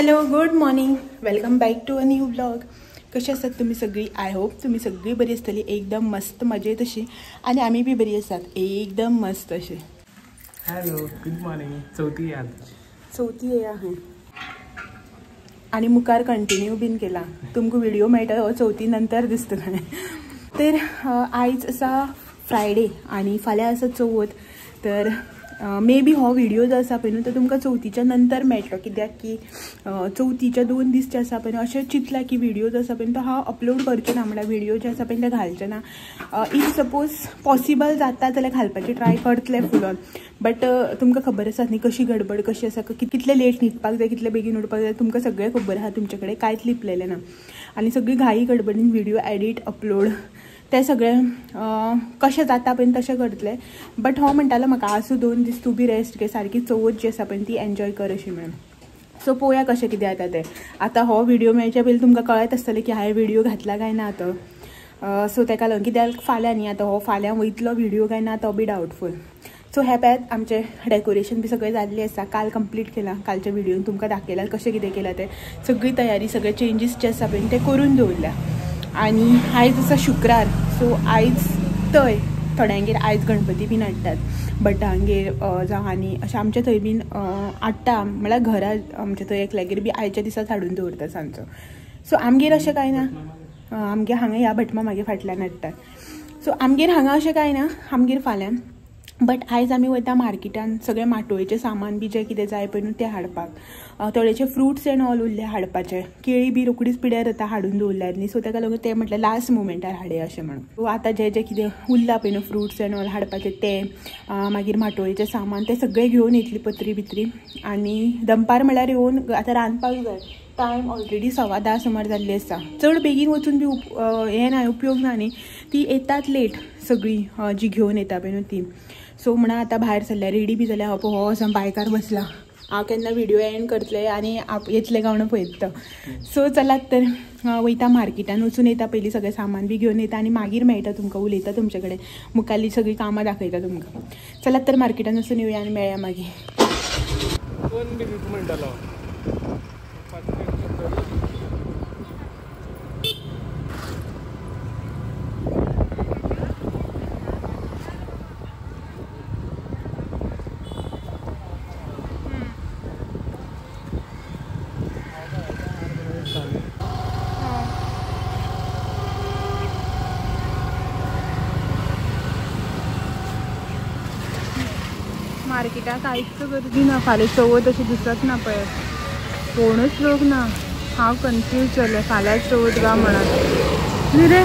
Hello, good morning, welcome back to a new vlog. कशी आसात तुमी सगळी? I hope तुमी सगळी बरी आसतली, एकदम मस्त मजेत अशी, आनी आमी बी बरी आसात एकदम मस्त अशी. Hello, good morning. चवथी याद, चवथी येया खंय आनी मुखार कंटिन्यू बीन केला. तुमकां व्हिडिओ मेळटा हो चवथी नंतर दिसता खंय. तर आयज आसा फ्रायडे आनी फाल्यां आसा चवथ. तर मे बी हो व्हिडिओ जो आसा पळय न्हू तो तुमकां चवथीच्या नंतर मेळटलो, कित्याक की चवथीच्या 2 दीस जे आसा पळय न्हू अशें चिंतलां की व्हिडिओ जो आसा पळय न्हू तो हांव अपलोड करचें ना, म्हणल्यार व्हिडिओ जे आसा पळय ते घालचें ना. If suppose possible जाता जाल्यार घालपाची ट्राय करतले फुलोन, बट तुमकां खबर आसा न्ही कशी गडबड कशी आसा, कितले लेट न्हिदपाक जाय, कितले बेगीन उठपाक जाय, तुमकां सगळें खबर आसा, तुमचे कडेन कांयच लिपलेलें ना. आनी सगळी घाई गडबडीन व्हिडिओ एडिट अपलोड ते सगळें कशें जाता पळय तशें करतलें. बट हो म्हणटालो म्हाका आसूं 2 दीस तूं बी रेस्ट घे, सारकी चवथ जी आसा पळय ती एन्जॉय कर अशी म्हणून. सो पळोवया कशें कितें जाता तें. आतां हो व्हिडिओ मेळचे पयलीं तुमकां कळत आसतलें की हांवें व्हिडिओ घातला काय ना तो. सो ताका लागून कित्याक फाल्यां न्ही, आतां हो फाल्यां वयतलो व्हिडिओ काय ना तो बी डावटफूल. सो हे पळयात आमचें डेकोरेशन बी सगळें जाल्लें आसा, काल कंप्लीट केलां. कालच्या व्हिडिओन तुमकां दाखयलां कशें कितें केलां तें, सगळी तयारी सगळे चेंजीस जे आसा पळय ते करून दवरल्या. आनी आयज आसा शुक्रार, सो आयज थंय थोड्यांगेर आयज गणपती बीन हाडटात, भटांगेर जावं आनी अशें आमच्या थंय बीन हाडटा, म्हळ्यार घरा आमच्या थंय एकल्यागेर बी आयच्या दिसाच हाडून दवरता सांजचो. सो आमगेर अशें कांय ना, आमगेर हांगा ह्या भटमा मागीर फाटल्यान हाडटात. सो आमगेर हांगा अशें कांय ना, आमगेर फाल्यां. बट आयज आमी वयता मार्केटान सगळें माटोळेचें सामान बी जें कितें जाय पळय न्हू तें हाडपाक. थोडेचे फ्रुट्स एंड ऑल उरले हाडपाचे, केळी बी रोकडीच पिड्यार जाता हाडून दवरल्यार न्ही, सो ताका लागून तें म्हटलें लास्ट मुमेंटार हाडया अशें म्हणून. सो आतां जें जें कितें उरलां पळय न्हू फ्रुट्स एंड ऑल हाडपाचें तें, मागीर माटोळेचें सामान तें सगळें घेवन येतली पत्री बित्री. आनी दनपार म्हळ्यार येवन आतां रांदपाक जाय. टायम ऑलरेडी 10:15 सुमार जाल्ली आसा. चड बेगीन वचून बी हें ना, उपयोग ना न्ही, ती येतात लेट सगळीं जी घेवन येता पळय न्हू ती. सो म्हणून आतां भायर सरल्या, रेडी बी जाल्या. हो हो असो बायकार बसला, हांव केन्ना व्हिडिओ एंड करतलें आनी येतलें काय म्हणून पळयता. सो चलात तर वयता मार्केटान वचून येता, पयलीं सगळें सामान बी घेवन येता आनी मागीर मेळटा तुमकां, उलयता तुमचे कडेन, मुखाल्ली सगळीं कामां दाखयता तुमकां. चलात तर मार्केटान वचून येवया आनी मेळया मागीर. कोण बी म्हणटालो मार्केटाक कांयच गर्दी ना, फाल्यां चवथ अशी दिसत ना पळय, कोणूच लोक ना. हांव कन्फ्यूज जालें फाल्यां चवथ गा म्हणून, न्ही रे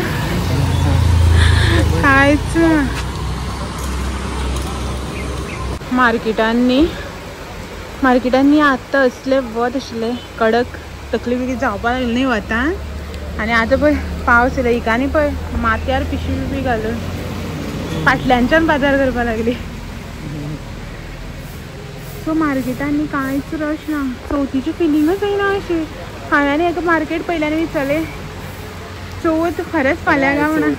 कांयच ना मार्केटान न्ही. मार्केटान न्ही आत्तां असलें वत आशिल्लें कडक, तकली बिकली जावपाक लागली न्ही वतान. आनी आतां पळय पावस येयला, हिका पळय माथ्यार पिशवी बिशवी घालून फाटल्यानच्यान बाजार करपाक लागली. सो मार्केटान न्ही कांयच रश ना, चवथीची फिलिंगच येयना अशी. हांवें आनी एका मार्केट पयल्यान विचारलें चवथ खरेंच फाल्यां काय म्हणून,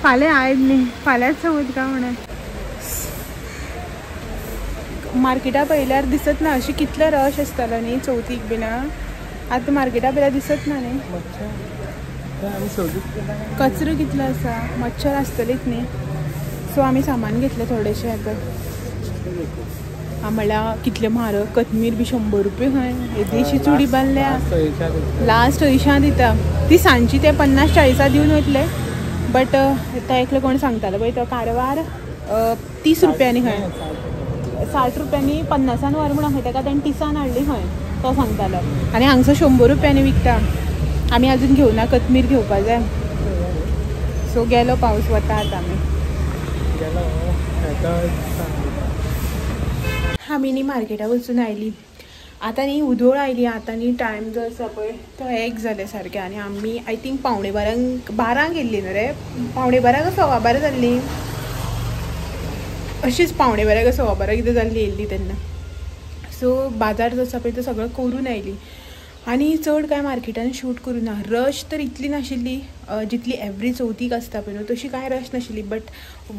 फाल्यां आयज न्ही फाल्यांच चवथ काय म्हणून. मार्केटा पळयल्यार दिसत ना अशी कितलो रश आसतालो न्ही चवथीक बीन, आतां मार्केटा पळयल्यार दिसत ना न्ही. कचरो कितलो आसा, मच्छर आसतलेच न्ही. सो आमी सामान घेतलें थोडेशें आतां. म्हणल्यार कितले म्हारग कोथमीर बी 100 रुपये खंय, येदीशी चुडी बांदल्या लास्ट 100 दिता ती, सांजची ते 50-40 दिवन वयतले. बट तो एकलो कोण सांगतालो पळय तो कारवार 30 रुपयांनी खंय, 60 रुपयांनी 50 व्हर म्हणून खंय, ताका तेणें 30 हाडली खंय, तो सांगतालो. आनी हांगसर 100 रुपयांनी विकता. आमी आजून घेवना, कोथमीर घेवपा जाय. सो गेलो पावस वता आतां आमी. आमी न्ही मार्केटाक वचून आयली, आतां न्ही उदोळ आयली. आतां न्ही टायम जो आसा पळय तो 1 जाले सारकें. आनी आमी I think 11:45 12 गेल्ली न्हू रे, 11:45 11:15 जाल्ली अशीच, 11:45 11:15 कितें जाल्ली येयल्ली तेन्ना. सो बाजार जो आसा पळय तो सगळो करून आयली. आनी चड कांय मार्केटान शूट करूं ना. रश तर इतली नाशिल्ली जितली एवरी चवथीक आसता पळय न्हू तशी कांय रश नाशिल्ली, बट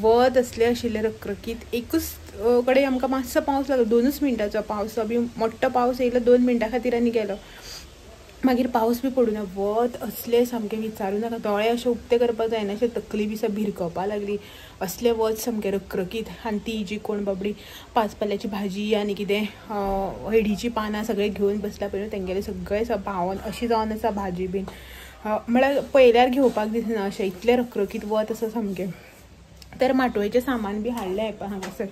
वत असलें आशिल्लें रखरखीत. एकूच कडेन आमकां मातसो पावस लागलो, 2 मिनटांचो पावसो बी मोठो पावस येयलो 2 मिनटां खातीर आनी गेलो. मागीर पावस बी पडूं ना. वत असलें सामकें विचारूं नाका, दोळे अशें उक्ते करपाक जायना अशें, तकली बी भिरकपाक लागली असलें वत सामकें रखरखीत. आनी ती जी कोण बाबडी पाचपाल्याची भाजी आनी कितें हळदीचीं पानां सगळें घेवन बसला पळय न्हू तेंगेलें सगळें भावन अशी जावन आसा भाजी बीन, म्हळ्यार पळयल्यार घेवपाक दिसना अशें, इतलें रखरखीत वत आसा सामकें. तर माटोळेचें सामान बी हाडलें हांगासर.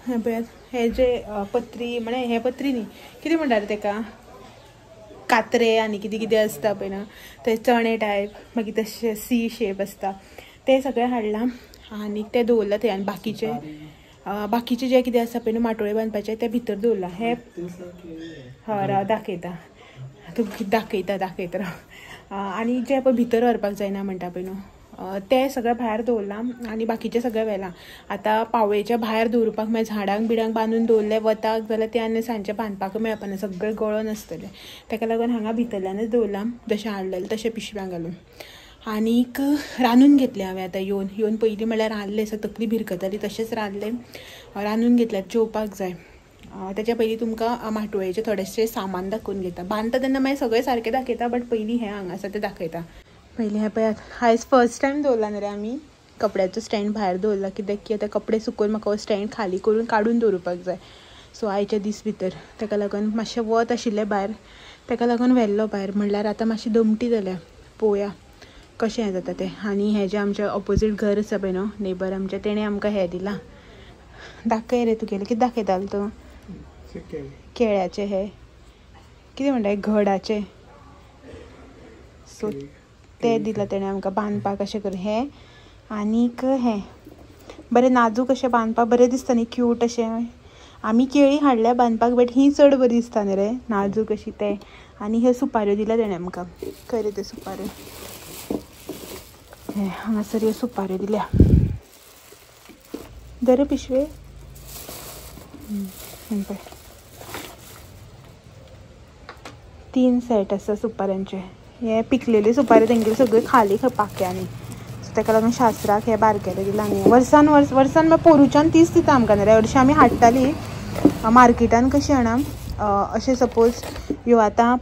हें पळयात, हे जे पत्री म्हळ्यार हें पत्री न्ही कितें म्हणटा रे तेका, कात्रे आनी कितें कितें आसता पळय ना ते चणे टायप, मागीर तशें सी शेप आसता तें सगळें हाडलां आनी तें दवरलां थंय. आनी बाकीचे बाकीचे जे कितें आसा पळय न्हू माटोळे बांदपाचे ते भितर दवरलां. हें हय राव दाखयता तुमकां, दाखयता दाखयता राव. आनी जे पळय भितर व्हरपाक जायना म्हणटा पळय न्हू तें सगळें भायर दवरलां आनी बाकीचें सगळें व्हेलां. आतां पावळेच्या भायर दवरपाक मागीर झाडांक बिडांक बांदून दवरलें वताक जाल्यार तें आनी सांजचें बांदपाक मेळपाना, सगळें गळोन आसतलें. ताका लागून हांगा भितरल्यानच दवरलां जशें हाडलेलें तशें पिशव्यांक घालून. आनीक रांदून घेतलें हांवें आतां येवन येवन पयलीं म्हळ्यार रांदलें, सो तकली भिरकताली तशेंच रांदलें, रांदून घेतल्यार जेवपाक जाय. तेच्या पयलीं तुमकां माटोळेचें थोडेशें सामान दाखोवन घेता. बांदता तेन्ना मागीर सगळें सारकें दाखयता, बट पयलीं हें हांगा आसा तें दाखयता. पयलीं हें पळयात, आयज फर्स्ट टायम दवरला न्ही रे आमी कपड्याचो स्टँड भायर दवरला, कित्याक की आतां कपडे सुकोवन म्हाका हो स्टँड खाली करून काडून दवरपाक जाय. सो आयच्या दीस भितर ताका लागून मातशें वत आशिल्लें भायर, ताका लागून व्हेल्लो भायर. म्हणल्यार आतां मातशी दमटी जाल्या, पळोवया कशें हें जाता तें. आनी हें जें आमचें ऑपोजीट घर आसा पळय न्हू नेबर आमचें, तेणें आमकां हें दिलां. दाखय रे तुगेलें कितें दाखयतालो तूं, केळ्याचें हें कितें म्हणटा घडाचें, सो तें दिलां तेणें आमकां बांदपाक अशें करून. हें आनीक हें बरें नाजूक अशें बांदपाक बरें दिसता न्ही, क्यूट अशें. आमी केळी हाडल्या बांदपाक, बट ही चड बरी दिसता न्ही रे नाजूक अशी तें. आनी ह्यो सुपाऱ्यो दिल्या तेणें आमकां, खंय रे त्यो सुपाऱ्यो, हे हांगासर ह्यो सुपाऱ्यो दिल्या. दरे पिशवे पळय 3 सेट आसा सुपाऱ्यांचे. हे पिकलेले सुपारी तेंगेले सगळे खाली खंय पाक्यांनी, सो ताका लागून शास्त्राक हे बारकेले दिलां. आनी वर्सान वर्स वर्सान मागीर पोरूच्यान तीच दिता आमकां न्ही रे. हरशीं आमी हाडटाली मार्केटान कशी जाणा, अशें सपोज ह्यो आतां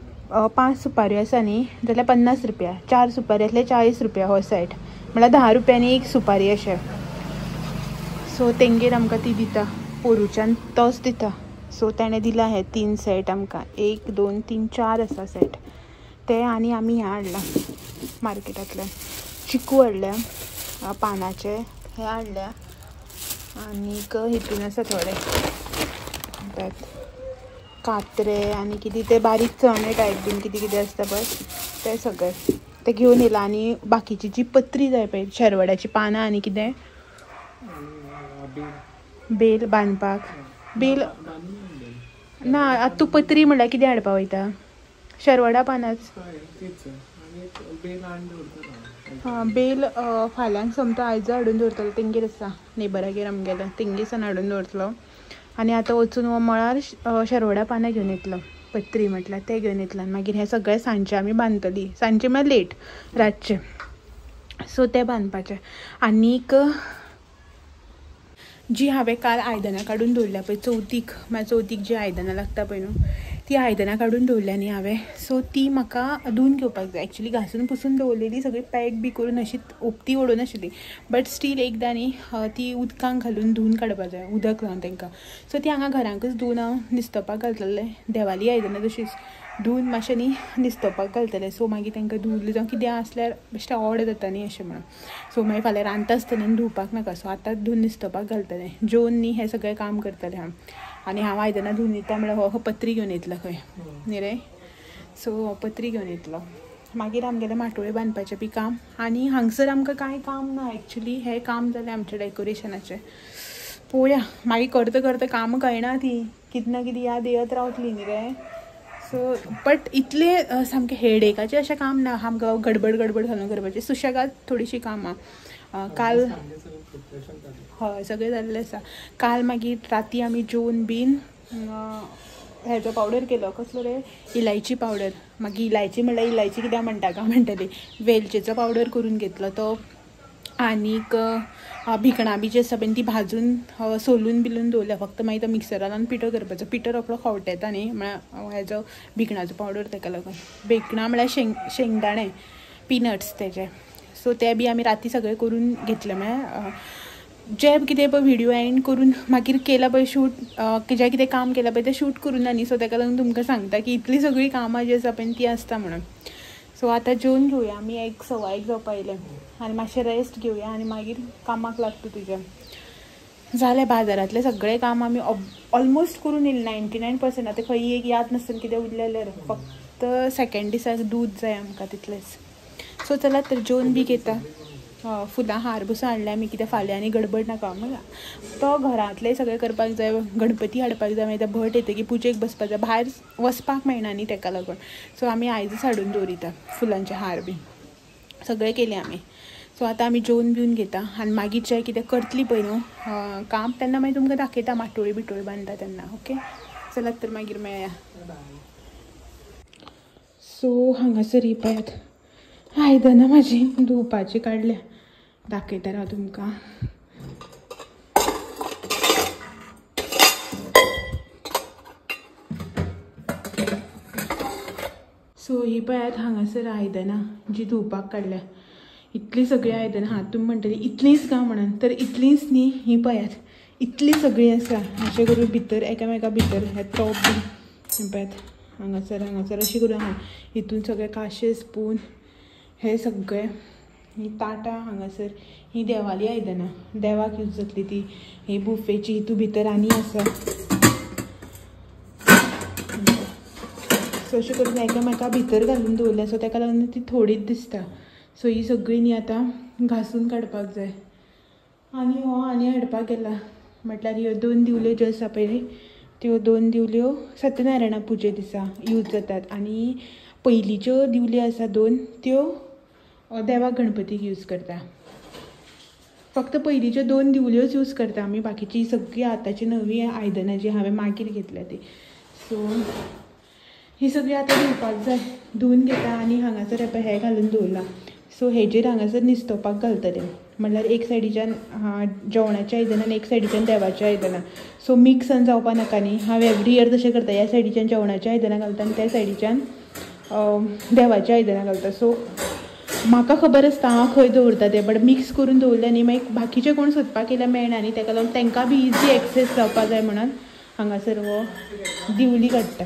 5 सुपाऱ्यो आसा न्ही जाल्यार 50 रुपया, 4 सुपारी आसल्यार 40 रुपया हो सेट, म्हळ्यार 10 रुपयांनी एक सुपारी अशें. सो तेंगेर आमकां ती दिता, पोरूच्यान तोच दिता. सो तेणें दिलां हे 3 सेट आमकां, 1 2 3 4 आसा सेट ते. आनी आमी हें हाडलां मार्केटांतल्यान, चिकू हाडल्या पानाचे हे हाडल्या, आनीक हितून आसा थोडे कात्रे आनी कितें ते बारीक चणे टायप बीन कितें कितें आसता पळय ते सगळे ते घेवन येयला. आनी बाकीची जी पत्री जाय पळय शेरवडाची पानां आनी कितें बेल बांदपाक, बेल ना आतां तूं पत्री म्हणल्यार कितें हाडपा वयता, शेरवडा पानांच. बेल फाल्यांक सोमतो आयज हाडून दवरतलो, तेंगेर आसा नेबरागेर आमगेल्या तेंगेर सान हाडून दवरतलो. आनी आतां वचून हो मळार शेरवडा पानां घेवन येतलो, पत्री म्हटल्यार ते घेवन येतलो. आनी मागीर हें सगळें सांजचें आमी बांदतली, सांजचें म्हळ्यार लेट रातचें, सो तें बांदपाचें. आनीक जी हांवें काल आयदनां काडून दवरल्या पळय चवथीक, म्हळ्यार चवथीक जी आयदनां लागता पळय न्हू ती आयदनां काडून दवरल्या न्ही हांवें, सो ती म्हाका धुवन घेवपाक जाय. एक्चुली घासून पुसून दवरलेली, सगळी पॅक बी करून अशी उक्ती उडोवन आशिल्ली, बट स्टील एकदां न्ही ती उदकांक घालून धुवन काडपाक जाय, उदक लावन तांकां. सो ती हांगा घरांकच धुवन हांव निस्तोवपाक घालतलें, देवाली आयदनां तशीच धुवन मातशें न्ही निस्तोवपाक घालतलें. सो मागीर तांकां धुवलें जावं कितें आसल्यार बेश्टें ऑड जाता न्ही अशें म्हणून. सो मागीर फाल्यां रांदता आसतना धुवपाक नाका, सो आतांच धुवन निस्तोवपाक घालतलें. जेवन न्ही हें सगळें काम करतलें हांव. आनी हांव आयदनां धुवन येता म्हळ्यार हो पत्री घेवन येतलो खंय न्ही रे, सो हो पत्री घेवन येतलो. मागीर आमगेलें माटोळे बांदपाचें बी काम. आनी हांगसर आमकां कांय काम ना एक्चुली, हें काम जालें आमचें डेकोरेशनाचें. पळोवया मागीर करता करता कामां कळना ती, कितें ना कितें याद येत रावतली न्ही रे. सो बट इतलें सामकें हेडेकाचें अशें काम ना, आमकां गडबड गडबड घालून करपाचें, सुशेगाद थोडीशीं कामां. काल हय सगळें जाल्लें आसा. काल मागीर राती आमी जेवन बीन हेजो पावडर केलो, कसलो रे, इलायची पावडर. मागीर इलायची म्हणल्यार इलायची कित्याक म्हणटा काय म्हणटली, वेलचेचो पावडर करून घेतलो तो. आनीक भिकणां बी जी आसा पळय ती भाजून सोलून बिलून दवरल्या, फक्त मागीर तो मिक्सरान लावन पिठो करपाचो. पिठो रोकडो खवटेता न्ही, म्हळ्यार हेजो भिकणाचो पावडर तेका लागून. भिकणां म्हळ्यार शेंगदाणे, पिनट्स तेजे. सो ते बी आमी राती सगळें करून घेतलें. म्हळ्यार जें कितें पळय व्हिडियो एंड करून मागीर केलां पळय शूट, जें कितें काम केलां पळय तें शूट करूं ना न्ही. सो तेका लागून तुमकां सांगता की इतली सगळीं कामां जी आसा पळय ती आसता म्हणून. सो आतां जेवन घेवया आमी, 1:15 जावपा येयलें आनी मातशें रेस्ट घेवया आनी मागीर कामाक लागता तुज्या. जालें बाजारांतलें सगळें काम आमी ऑलमोस्ट करून येयलें, 99%. आतां खंय एक याद नासतना कितें उरलें जाल्यार फक्त सेकेंड दिसाक दूद जाय आमकां तितलेंच. सो चलात तर जेवन बी घेता. फुलां हार बसून हाडले आमी, कित्याक फाल्यां आनी गडबड नाका. तो घरांतलें सगळें करपाक जाय, गणपती हाडपाक जाय, मागीर भट येतकीर पुजेक बसपाक जाय, भायर वचपाक मेळना न्ही तेका लागून. सो आमी आयजच हाडून दवरिता फुलांचे हार बी सगळें केलें आमी. सो आतां आमी जेवन बिवन घेता आनी मागीर जें कितें करतली पळय न्हू काम तेन्ना मागीर तुमकां दाखयता, माटोळी बिटोळी बांदता तेन्ना. ओके चलात तर मागीर मेळया. सो हांगासर ही पळयात आयदनां म्हाजी धुवपाची काडल्या, दाखयता हांव तुमकां. सो ही पळयात हांगासर आयदनां जी धुवपाक काडल्या, इतली सगळीं आयदनां. हां तुमी म्हणटली इतलींच काय म्हणून, तर इतलींच न्ही, ही पळयात इतली सगळीं आसा. अशें करून भितर एकामेका भितर हे टॉप बी पळयात हांगासर हांगासर अशें करून आहा. हितून सगळे काशे स्पून हे सगळे, ही ताटां हांगासर, ही देवाली आयदनां देवाक यूज जातली ती, ही बुफेची हितून भितर आनी आसा. सो अशें करून एकामेका भितर घालून दवरल्या, सो तेका लागून ती थोडीच दिसता. सो ही सगळी न्ही आतां घासून काडपाक जाय. आनी हो आनी हाडपाक गेला म्हटल्यार ह्यो 2 दिवल्यो ज्यो आसा पळय त्यो 2 दिवल्यो सत्यनारायणा पुजे दिसा यूज जातात, आनी पयलींच्यो दिवल्यो आसा 2 त्यो देवाक गणपतीक यूज करता. फक्त पयलींच्यो 2 दिवल्योच यूज करता आमी, बाकीची सगळी आतांची नवी आयदनां जी हांवें मागीर घेतल्या ती. सो ही सगळी आतां धुवपाक जाय, धुवन घेता. आनी हांगासर पळय हें घालून दवरलां, सो हेजेर हांगासर निस्तोवपाक घालतलें, म्हणल्यार एक सायडीच्यान जेवणाच्या आयदनां आनी एक सायडीच्यान देवाच्या आयदनां. सो मिक्सान जावपा नाका न्ही. हांव एवरी इयर तशें करता, ह्या सायडीच्यान जेवणाच्या आयदनां घालता आनी त्या सायडीच्यान देवाच्या आयदनां घालता. सो म्हाका खबर आसता हांव खंय दवरता तें, बट मिक्स करून दवरलें न्ही मागीर बाकीचे कोण सोदपाक येयल्यार मेळना न्ही, तेका लागून तांकां बी इजी एक्सेस जावपा जाय म्हणून हांगासर हो दिवली काडटा.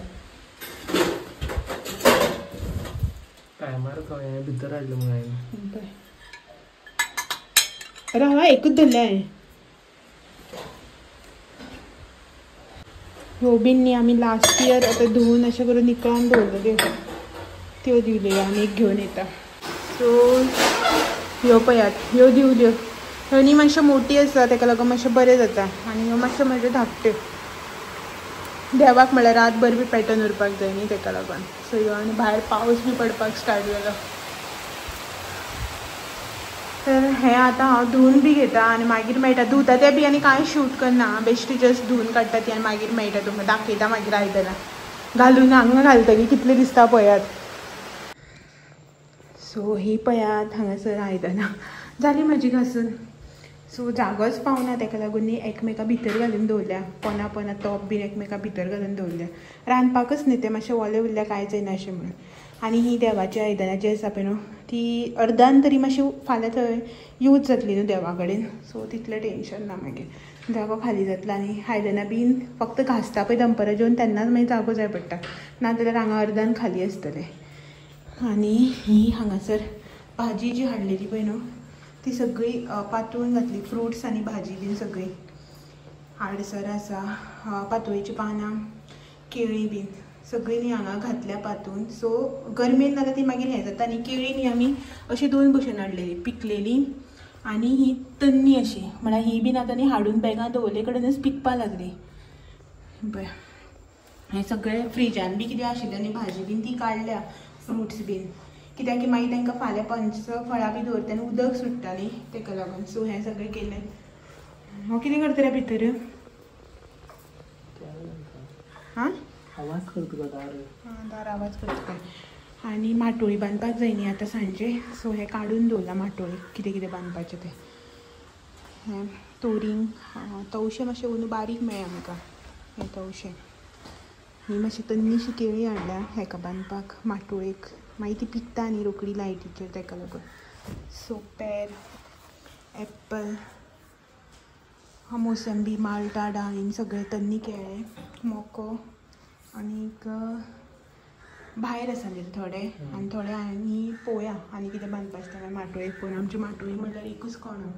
टायमार खंय भितर हाडलें म्हणून हांवें. अरे हांवें एकूच धरलें हांवें. ह्यो बीन न्ही आमी लास्ट इयर आतां धुवून अशें करून निकळान दवरलेल्यो त्यो दिवल्यो आनी एक घेवन येता. सो ह्यो पळयात ह्यो दिवल्यो, ह्यो न्ही मातश्यो मोटी आसा तेका लागून मातशें बरें जाता, आनी ह्यो मातश्यो मातश्यो धाकट्यो देवाक म्हळ्यार रातभर बी पेटोवन उरपाक जाय न्ही तेका लागून. सो ह्यो, आनी भायर पावस बी पडपाक स्टार्ट जालो. तर हें आतां हांव धुवन बी घेता आनी मागीर मेळटा. धुता तें बी आनी कांय शूट करना, बेश्टी जस्ट धुवन काडटा ती आनी मागीर मेळटा तुमकां दाखयता. मागीर आयदनां घालून हांगा घालतकीर कितलें दिसता पळयात. सो ही पळयात हांगासर आयदनां जाली म्हाजी घासून. सो जागोच पावना तेका लागून न्ही एकमेका भितर घालून दवरल्या, पोना पोना तोप बीन एकमेका भितर घालून दवरल्या. रांदपाकच न्ही तें मातशें ओलें उरल्या कांय जायना अशें म्हणून. आनी ही देवाची आयदनां जी आसा पळय न्हू ती अर्दान तरी मातशी फाल्यां थंय यूज जातली न्हू देवा कडेन, सो तितलें टेंशन ना मागीर जागो खाली जातलो. आनी आयदनां बीन फक्त घासता पळय दनपरां जेवन तेन्नाच मागीर जागो जाय पडटा, नाजाल्यार हांगा अर्दान खाली आसतलें. आनी ही हांगासर भाजी जी हाडलेली पळय न्हू ती सगळी पातळून घातली, फ्रुट्स आनी भाजी बीन सगळी. आडसर आसा, पातोळीचीं पानां, केळीं बीन सगळीं न्ही हांगा घातल्या पातून. सो गरमेन जाल्यार ती मागीर हें जाता. आनी केळीं न्ही आमी अशी 2 भशेन हाडलेली, पिकलेली आनी ही तन्नी अशी, म्हळ्यार ही बीन आतां न्ही हाडून बॅगां दवरले कडेनच पिकपाक लागली. बरें हें सगळें फ्रिजान बी कितें आशिल्लें न्ही भाजी बीन ती काडल्या, फ्रुट्स बीन, कित्याक की मागीर तांकां फाल्यां पंच फळां बी दवरता आनी उदक सुट्टा न्ही तेका लागून. सो हें सगळें केलें. हो कितें करता रे भितर? हां आवाज करता दार. हां दार आवाज करता. आनी माटोळी बांदपाक जाय न्ही आतां सांजे, सो हें काडून दवरलां माटोळी कितें कितें बांदपाचें तें. हें तोरींग तवशें मातशें अंदू बारीक मेळ्ळें आमकां. हें तवशें ही मातशी तन्नीशी केळी हाडल्या हेका बांदपाक माटोळेक, मागीर ती पिकता न्ही रोखडी लायटीचेर तेका लागून. सो पेर, एप्पल, मोसंबी, माल्टा, डाळीम सगळें तन्नी केळें, मोको आनीक भायर आसा न्ही थोडे आनी थोडे आनी पोवया आनी कितें बांदपाचें तें माटोळेक पळोवन. आमची माटोळी म्हणल्यार एकूच कोणो,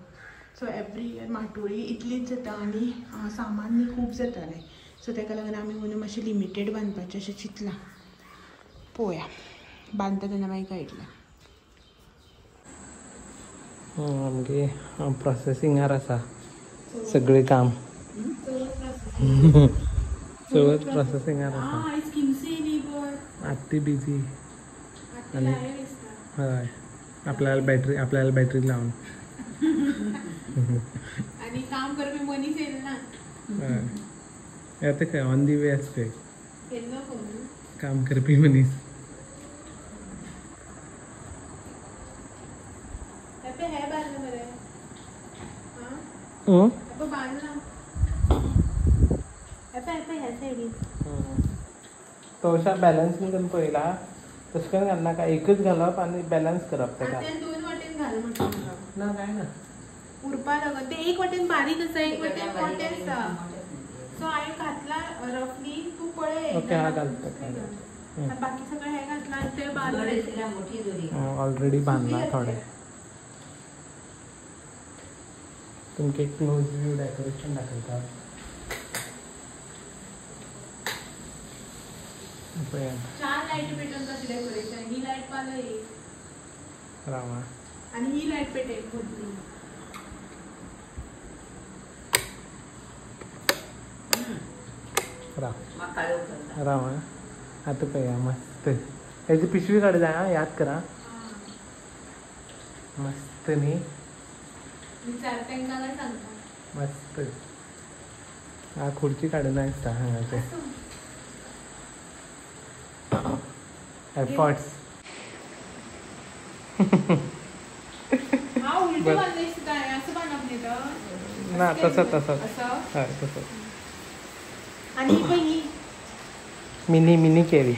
सो एवरी इयर माटोळी इतलीच जाता आनी सामान न्ही खूब जातालें. सो तेका लागून आमी अंदू मातशें लिमिटेड बांदपाचें अशें चिंतलां. पळोवया बांदता तेन्ना मागीर कळटलें. आमगे प्रोसेसिंगार आसा सगळें काम. चवथ प्रोसेसिंगार आसा. आत्ती बिजी आनी हय आपल्याला बॅटरी लावन आनी काम करपी मनीस येयलो ना. हय येता खंय ऑन the वे आसा खंय काम करपी मनीस. तवशा बॅलन्स करून पळयला तशें करून घालनाका, एकच घालप आनी बॅलन्स करप तेका. दोन वाटेन घाल म्हणटा ना काय ना उरपा लागून ते एक वाटेन बारीक आसा एक वाटेन मोठें आसा. सो हांवें घातला रफली, तूं पळय. ओके हा घालता बाकी सगळें हें घातलां आनी तें बांदलें ऑलरेडी बांदला थोडे. तुमकां एक क्लोज व्यू डेकोरेशन दाखयता पळयात. चार लायटी पेटोवन कशें डेकोरेशन. ही लायट पालय एक रावा आनी ही लायट पेटय मदली. राव राव आतां पळया मस्त हेजी पिशवी काड जाय आं, याद करा. मस्त न्ही मस्त. हा खुर्ची काडून दिसता हांगाचे एफर्ट्स. ना तसं तसं हय तसं. आनी ही मिनी मिनी केळी.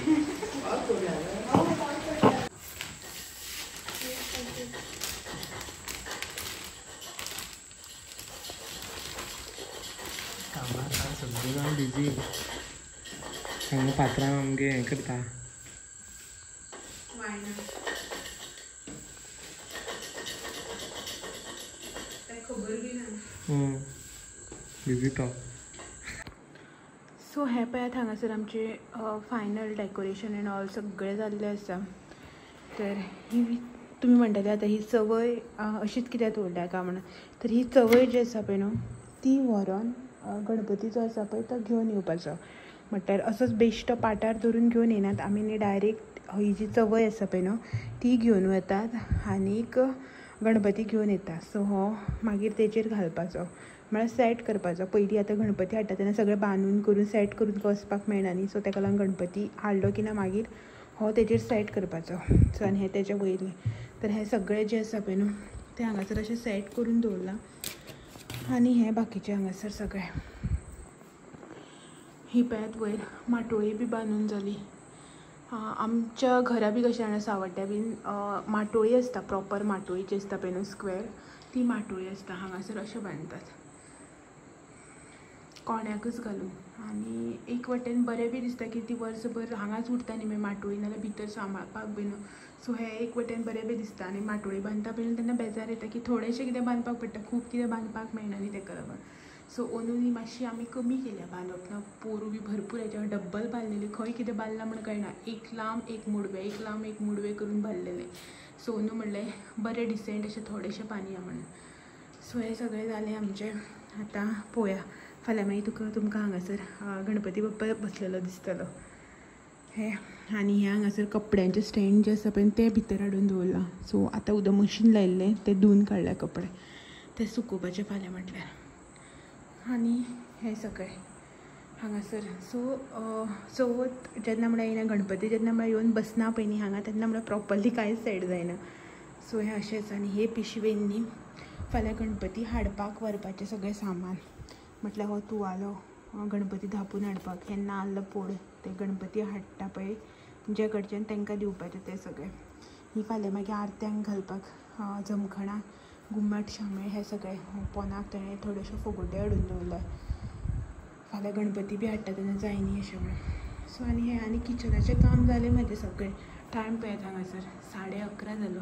कामार सगळीं जाण बिजी. हांगा पात्रां आमगे हें करता. बिजी तो. सो हें पळयात हांगासर आमचें फायनल डेकोरेशन एंड ऑल सगळें जाल्लें आसा. तर ही तुमी म्हणटाले आतां ही चवय अशीच कित्याक दवरल्या काय म्हणून, तर ही चवय जी आसा पळय न्हू ती व्हरोन गणपती जो आसा पळय तो घेवन येवपाचो. म्हटल्यार असोच बेश्टो पाटार धरून घेवन येनात आमी न्ही, डायरेक्ट ही जी चवय आसा पळय न्हू ती घेवन वतात आनीक गणपती घेवन येता. सो हो मागीर तेजेर घालपाचो, म्हळ्यार सेट करपाचो. पयलीं आतां गणपती हाडटा तेन्ना सगळें बांदून करून सेट करून वचपाक मेळना न्ही, सो तेका लागून गणपती हाडलो की ना मागीर हो तेजेर सेट करपाचो. सो आनी हें तेज्या वयलें तर हें सगळें जें आसा पळय न्हू तें हांगासर अशें सेट करून दवरलां. आनी हें बाकीचें हांगासर सगळें ही पळयात वयर माटोळी बी बांदून जाली. आमच्या घरा बी कशें जाणा सावड्ड्या बीन माटोळी आसता, प्रोपर माटोळी जी आसता पळय न्हू स्क्वेर ती माटोळी आसता. हांगासर अशें बांदतात कोण्याकच घालून. आनी एक वटेन बरें बी दिसता की ती वर्सभर हांगाच उरता न्ही मागीर माटोळी, नाल्यार भितर सांबाळपाक बी न्हू. सो हें एक वटेन बरें बी दिसता. आनी माटोळी बांदता पळय तेन्ना बेजार येता की थोडेशें कितें बांदपाक पडटा, खूब कितें बांदपाक मेळना न्ही तेका लागून. सो अंदू न्ही मातशी आमी कमी केल्या बांदप ना. पोरूं बी भरपूर हेच्या डब्बल बांदलेली, खंय कितें बांदलां म्हण कळना, एक लांब एक मुडवें, एक लांब एक मुडवें करून बांदलेलें. सो अंदू म्हणलें बरें डिसेंट अशें थोडेशें बांदया म्हणून. सो हें सगळें जालें आमचें. आतां पळोवया फाल्यां मागीर तुमकां हांगासर गणपती बाप्पा बसलेलो दिसतलो. हे आनी हे हांगासर कपड्यांचे स्टँड जे आसा पळय ते भितर हाडून दवरलां. सो आतां उदक मशीन लायिल्लें तें धुवन काडल्या कपडे, ते सुकोवपाचे फाल्यां म्हटल्यार. आनी हें सगळें हांगासर. सो चवथ जेन्ना म्हळ्यार येयना गणपती जेन्ना म्हळ्यार येवन बसना पळय न्ही हांगा तेन्ना म्हळ्यार प्रॉपरली कांयच सेट जायना. सो हें अशेंच. आनी हे पिशवेन न्ही फाल्यां गणपती हाडपाक व्हरपाचें सगळें सामान, म्हटल्यार हो तुवालो गणपती धापून हाडपाक, हे नाल्ल पोड ते गणपती हाडटा पळय जे कडच्यान तांकां दिवपाचें तें सगळें. ही फाल्यां मागीर आरत्यांक घालपाक जमखणां घुमट शामेळ हे सगळें पोनाक तेणें थोड्योश्यो फोगोट्यो हाडून दवरल्या, फाल्यां गणपती बी हाडटा तेन्ना जाय न्ही अशें म्हणून. सो आनी हें आनी किचनाचें काम जालें म्हाजें सगळें. टायम पळयात हांगासर 11:30 जालो.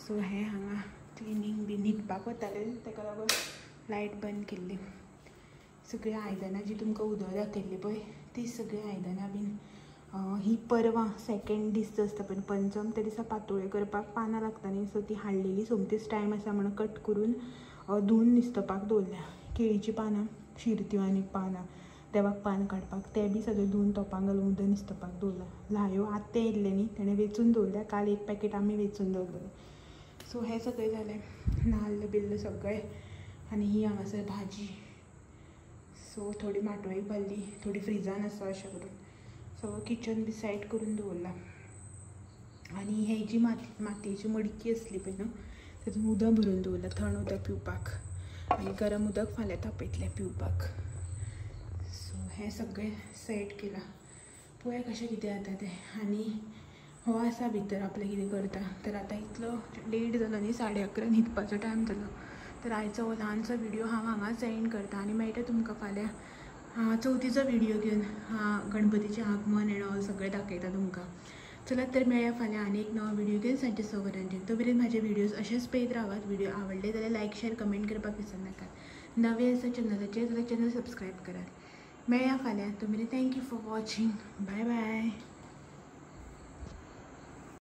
सो हें हांगा क्लिनींग बी न्हिदपाक वतालें ताका लागून लायट बंद केल्ली. सगळीं आयदनां जी तुमकां उदक दाखयल्ली पळय ती सगळीं आयदनां बीन ही परवां सेकेंड दीस जो आसता पळय पंचम त्या दिसा पातोळ्यो करपाक पानां लागता न्ही, सो ती हाडलेली सोमतीच टायम आसा म्हणून कट करून धुवन निस्तपाक दवरल्या. केळीचीं पानां, शिरत्यो आनी पानां देवाक पान काडपाक ते बी सगळें धुवन तोपां घालून उदक निस्तपाक दवरलां. ल्हायो आत्तें येयल्लें न्ही तेणें वेचून दवरल्या, काल एक पॅकेट आमी वेचून दवरलेलें. सो हें सगळें जालें नाल्ल बिल्ल सगळें. आनी ही हांगासर भाजी, सो थोडी माटोळेक भरली, थोडी फ्रिजान आसा अशें करून सगळं किचन बी सेट करून दवरलां. आनी हे जी मातयेची मडकी आसली पळय न्हू तातूंत उदक भरून दवरलां, थंड उदक पिवपाक, आनी गरम उदक फाल्यां तापयतलें पिवपाक. सो हें सगळें सेट केलां, पळोवया कशें कितें जाता तें. आनी हो आसा भितर आपलें कितें करता. तर आतां इतलो लेट जालो न्ही, 11:30 न्हिदपाचो टायम जालो. तर आयचो हो ल्हानसो व्हिडियो हांव हांगाच एंड करता आनी मेळटा तुमकां फाल्यां चवथीचो व्हिडियो घेवन, गणपतीचें आगमन एंड ऑल सगळें दाखयता तुमकां. चलात तर मेळया फाल्यां आनी एक नवो व्हिडियो घेवन सांजचे 6 वरांचेर. तो मेरेन म्हाजे व्हिडियोज अशेंच पळयत रावात. व्हिडियो आवडले जाल्यार लायक शेअर कमेंट करपाक विसरनाकात. नवे आसा चॅनलाचेर जाल्यार चॅनल सबस्क्रायब करात. मेळया फाल्यां, तो मेरेन thank you for watching, bye bye.